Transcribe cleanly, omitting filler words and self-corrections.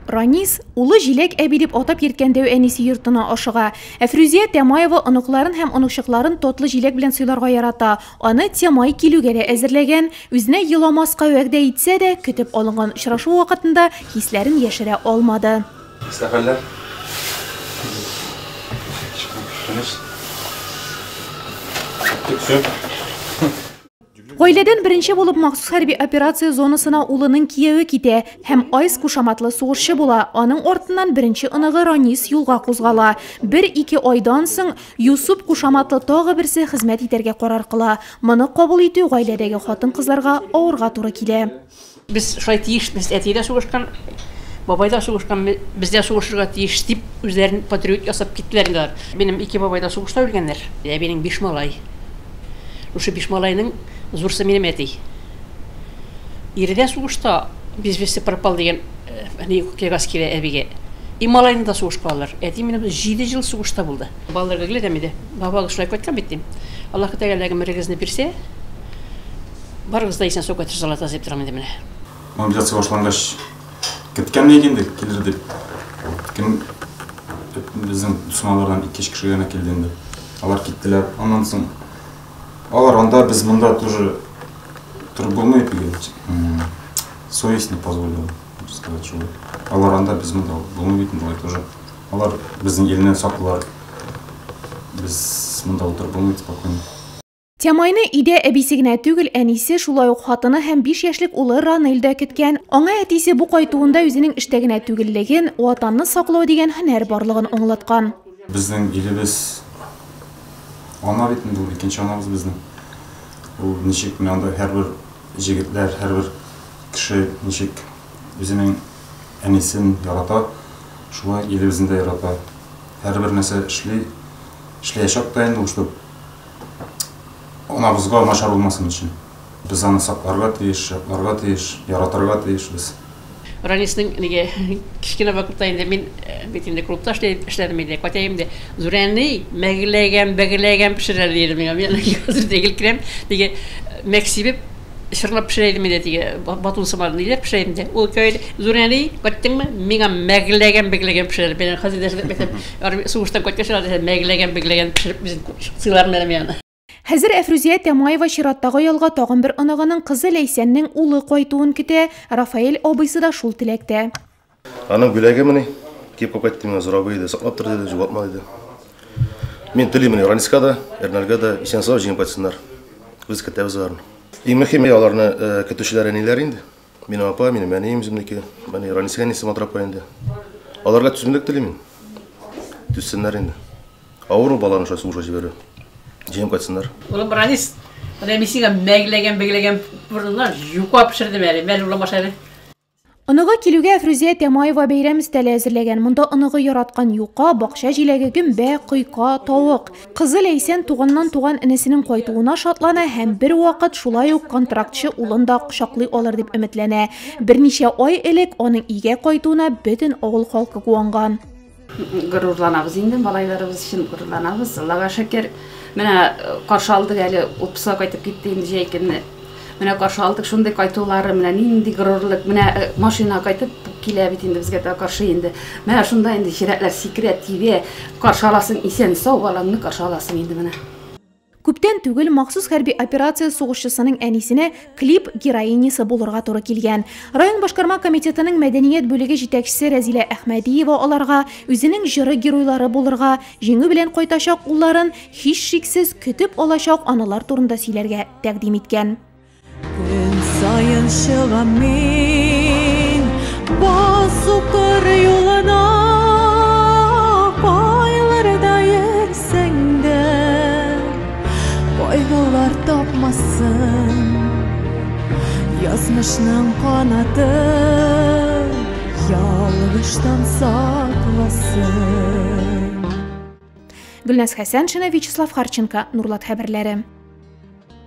Ранис, улы Җиләк әби дип атап йөрткән дәү әнисе йортына ашыга. Әфрүзия Тямаева оныкларын һәм оныкчыкларын татлы җиләк белән сыйларга ярата. Аны Тямай килүгә дә әзерләгән. Үзенә еламаска вәгъдә итсә дә, көтеп алынган очрашу вакытында хисләрен яшерә алмады. Сәфәрләр. Төксе. Гаиләдән беренче булып махсус хәрби операция зонасына улының кияве китә һәм Айс кушаматлы сугышчы була. Аның артыннан беренче оныгы Ранис юлга кузгала. Бер-ике айдан соң Юсуп кушаматлы тагы берсе хезмәт итәргә карар кыла. Моны кабул итү гаиләдәге хатын-кызларга авырга туры килә. Без шулай тиешбез, әти дә сугышкан, бабай да сугышкан, без дә сугышырга тиеш дип үзләрен патриот ясап киттеләр инде алар. Минем ике бабай да сугышта үлгәннәр. Әбинең биш малай. Шушы биш малайның зурсы минем әти. Ире дә сугышта, без вести пропал дигән ни кәгазь килә әбигә. И малайны да сугышка алалар. Әти минем 7 ел сугышта булды. Балаларга гел әйтәм иде, бабагыз шулай кайткан бит дим. Аллаһы Тәгалә гомерегезне бирсә, Барыгыз да исән-сау кайтырсыз, Алла таза дип торам инде менә. Мобилизация башлангач, көткән идек инде, килер дип. Кем безнең дусманнардан ике-өч кеше генә килде инде. Алар киттеләр. Аннан соң алар анда, без монда тоже торып булмый бит. Совесть не позволила, сказать, что алар анда, без монда булмый бит инде тоже. Алар безнең илне саклар. Без монда утырып булмый спокойно. Тямайны өйдә әбисе генә түгел, әнисе, шулай ук хатыны һәм 5 яшьлек улы Ранель дә көткән. Аңа әтисе бу кайтуында үзенең эштә генә түгеллеген, Ватанны саклау дигән һөнәр барлыгын аңлаткан. Безнең илебез ана бит инде ул, икенче анабыз безнең. Ул ничек менә анда һәрбер җегетләр, һәрбер кеше ничек үзенең әнисен ярата, шулай илебезне дә ярата. Һәрбер нәрсә эшли, эшләячәк тә инде ул, чтобы анабызга начар булмасын өчен. Без аны сакларга тиеш, якларга тиеш, яратырга тиешбез. Ранисның нигә кечкенә вакытта инде мин бит инде клубта эшләдем инде, кайтаем инде. Зурәни мәгеләгән, бәгеләгән пешерә диде миңа. Мин хәзер дә гел керәм. Теге мәк сибеп чырлап пешерә идем инде теге батун сыман ниләр пешерә идем дә. Ул көй Зурәни, кайттыңмы? Миңа мәгеләгән, бәгеләгән пешерә. Мин хәзер дә мәктәп сугыштан кайткач, мәгеләгән, бәгеләгән пешереп үзен сыйларым әле миңа. Хәзер Әфрүзия Тямаева чираттагы ялга тагын бер оныгының кызы Ләйсәннең улы кайтуын көтә. Рафаэль абыйсы да шул теләктә. Аның бүләге мени? Киеп кайтты миңа, зур абый иде, саклап тор диде, югалтма диде. Мин телим мени Раниска да, Эрнальгә да исән-сау җиңеп кайтсыннар. Без көтәбез аларны. Иң мөһиме аларны көтүчеләр әниләр инде. Минем апа, минем әнием үземнеке. Менә Раниска әнисе матур апа инде. Аларга түземлек телим мин. Түзсеннәр инде. Авыр ул баланы шулай сугышка җибәрү. Җиңеп кайтсыннар. Улым Ранис, менә мин сиңа мәгләгән, бәгләгән урыннан юка пешердем әле. Мәл урлама әле. Оныгы килүгә Әфрүзия Тямаева бәйрәм өстәле әзерләгән. Монда оныгы яраткан юка, бакча җиләге, гөмбә, койка, тавык. Кызы Ләйсән туганнан туган энесенең кайтуына шатлана һәм бер вакыт шулай ук контрактчы улын да кочаклый алыр дип өметләнә. Берничә ай элек аның өйгә кайтуына бөтен авыл халкы куанган. Горурланабыз инде, малайларыбыз өчен горурланабыз. Аллага шөкер. Менә каршы алдык әле, отпускка кайтып китте инде җәй көнне. Менә каршы алдык шундый кайтулары, менә нинди горурлык. Менә машина кайтып килә бит инде безгә каршы инде. Менә шунда инде йөрәкләр сикерә, тибә. Каршы аласың исән сау балаңны каршы аласың инде менә. Күптән түгел махсус хәрби операция сугышчысының әнисенә клип героинясы булырга туры килгән. Район башкарма комитетының мәдәният бүлеге җитәкчесе Рәзилә Әхмәдиева аларга үзенең җыры геройлары булырга, җиңү белән кайтачак улларын һичшиксез көтеп алачак аналар турында сөйләргә тәкъдим иткән. Көн саен чыгам мин басу кыр юлына, кайларда йөрсәң дә, кайгылар тапмасын, язмышның канаты ялгыштан сакласын. Гөлназ Хәсәншина, Вячеслав Харченко, Нурлат хәбәрләре.